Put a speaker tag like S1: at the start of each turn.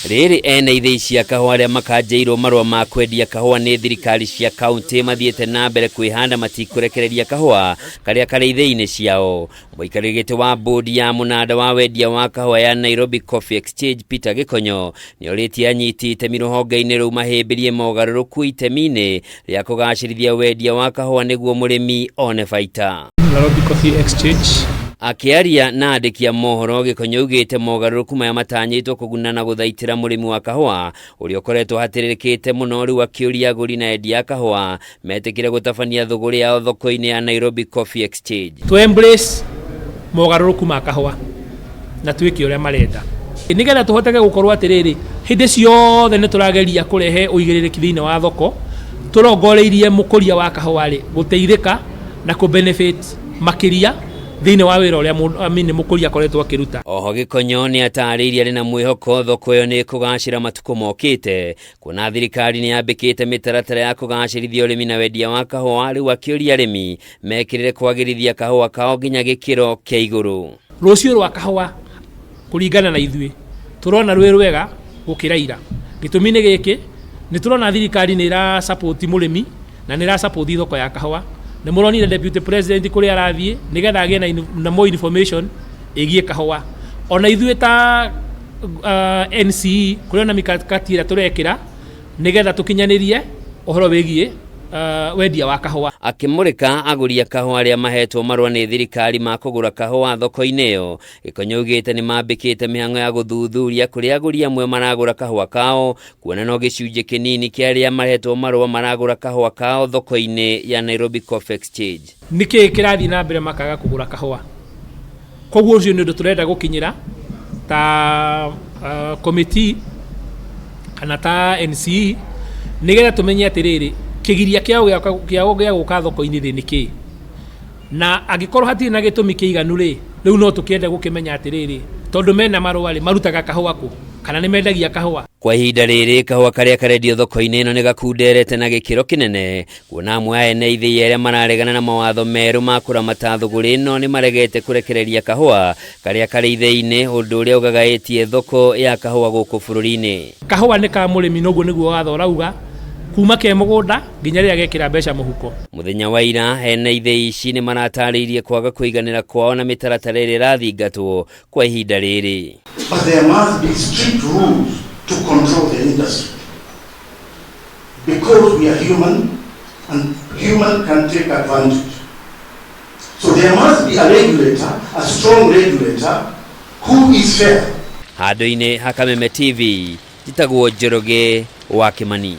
S1: Rĩrĩ ene ithĩi cia kahũa arĩa makanjĩirwo marũa ma kwendia kahũa nĩ thirikari cia kaunti mathiĩte na mbere kwĩhanda matikũrekereria kahũa karĩa karĩ ithĩi-inĩ ciao. Mũikarĩri gĩtĩ wa bodi ya mũnanda wa wendia wa kahũa ya Nairobi Coffee Exchange Peter Gĩkonyo nĩorĩtie anyiti itemi rũhonge-inĩ rũu mahĩmbĩrie mogarũrũku itemi-inĩ rĩa kũgacĩrithia wendia wa kahũa nĩguo mũrĩmi one baita.
S2: Nairobi Coffee Exchange.
S1: Akĩaria na andĩki a mohoro, Gĩkonyo augĩte mogarũrũku maya matanyĩtwo kũguna na gũthaitĩra mũrĩmi wa kahũa ũrĩa ũkoretwo hatĩrĩrĩkĩte mũno, rĩu akĩũria agũri na endia a kahũa metĩkĩre gũtabania thũgũrĩ yao thoko-inĩ ya Nairobi Coffee Exchange.
S2: To embrace mogarũrũku ma kahũa na twĩke ũrĩa marenda nĩgetha tũhoteke gũkorwo atĩrĩrĩ, hĩndĩ ciothe nĩ tũrageria kũrehe ũigĩrĩrĩki thĩinĩ wa thoko tũrongoreirie mũkũria wa kahũa rĩ gũteithĩka na kũ benefit makĩria thĩinĩ wa wĩra ũrĩa I mean, mũkũria akoretwo akĩruta.
S1: Oho Gĩkonyo nĩ atarĩirie arĩ na mwĩhoko thoko ĩyo nĩ ĩkũgacĩra matukũ mokĩte, kuona thirikari nĩ yambĩkĩte mĩtaratara ya kũgacĩrithia ũrĩmi na wendia wa kahũa, rĩu akĩũria arĩmi mekĩrĩre kwagĩrithia kahũa kao nginya gĩkĩro kĩa igũrũ.
S2: Rũciũ rwa kahũa kũringana na ithuĩ tũrona rwĩ rwega gũkĩra ira. Gĩtũmi nĩ gĩkĩ, nĩ tũrona thirikari nĩ ĩra support mũrĩmi na nĩ ĩra support thoko ya kahũa. Nĩ mũronire Deputy President kũrĩa arathiĩ nĩgetha agĩe na more information ĩgiĩ kahũa. Ona ithuĩ ta NCE kũrĩ ona mikakati ĩrĩa tũrekĩra nĩgetha tũkinyanĩrie ũhoro wĩgiĩ wendia wa kahũa.
S1: Akĩmũrĩka agũri a kahũa arĩa mahetwo marũa nĩ thirikari ma kũgũra kahũa thoko-inĩ ĩyo, Gĩkonyo augĩte nĩ mambĩkĩte mĩhang'o ya gũthuthuria kũrĩa agũri amwe maragũra kahũa kao, kuona no gĩcunjĩ kĩnini kĩa arĩa mahetwo marũa maragũra kahũa kao thoko-inĩ ya Nairobi Coffee Exchange.
S2: Nĩkĩĩ kĩrathiĩ na mbere makaga kũgũra kahũa? Koguo ũcio nĩ ũndũ tũrenda gũkinyĩra ta committee kana ta NCE nĩgetha tũmenye atĩrĩrĩ, kĩgiria kĩao gĩa gũka thoko-inĩ rĩ nĩ kĩĩ, na angĩkorwo hatirĩ na gĩtũmi kĩiganu rĩ, rĩu no tũkĩende gũkĩmenya atĩrĩrĩ, tondũ mena marũa rĩ, marutaga kahũa kũ, kana nĩ mendagia kahũa.
S1: Kwa ihinda rĩrĩ, kahũa karĩa karendio thoko-inĩ ĩno nĩ gakunderete na gĩkĩro kĩnene, kuona amwe a ene ithĩi arĩa mararegana na mawatho merũ ma kũramata thũgũrĩ ĩno nĩ maregete kũrekereria kahũa karĩa karĩ ithĩi-inĩ, ũndũ ũrĩa ũgagaĩtie thoko ya kahũa gũkũ bũrũri-inĩ.
S2: Kahũa nĩ ka mũrĩmi na ũguo nĩguo watho ũrauga, kuma ke mũgũnda nginya rĩrĩa gekĩra mbeca mũhuko.
S1: Mũthenya wa ira, ene ithĩi ici nĩ maratarĩirie kwaga kũiganĩra kwao na mĩtaratara ĩrĩa ĩrathingatwo kwa ihinda rĩrĩ.
S3: But there must be strict rules to control the industry. Because we are human and human can take advantage. So there must be a regulator, a strong regulator who is fair.
S1: Handũ-inĩ ha Kameme TV, njĩtagwo Njoroge wa Kĩmani.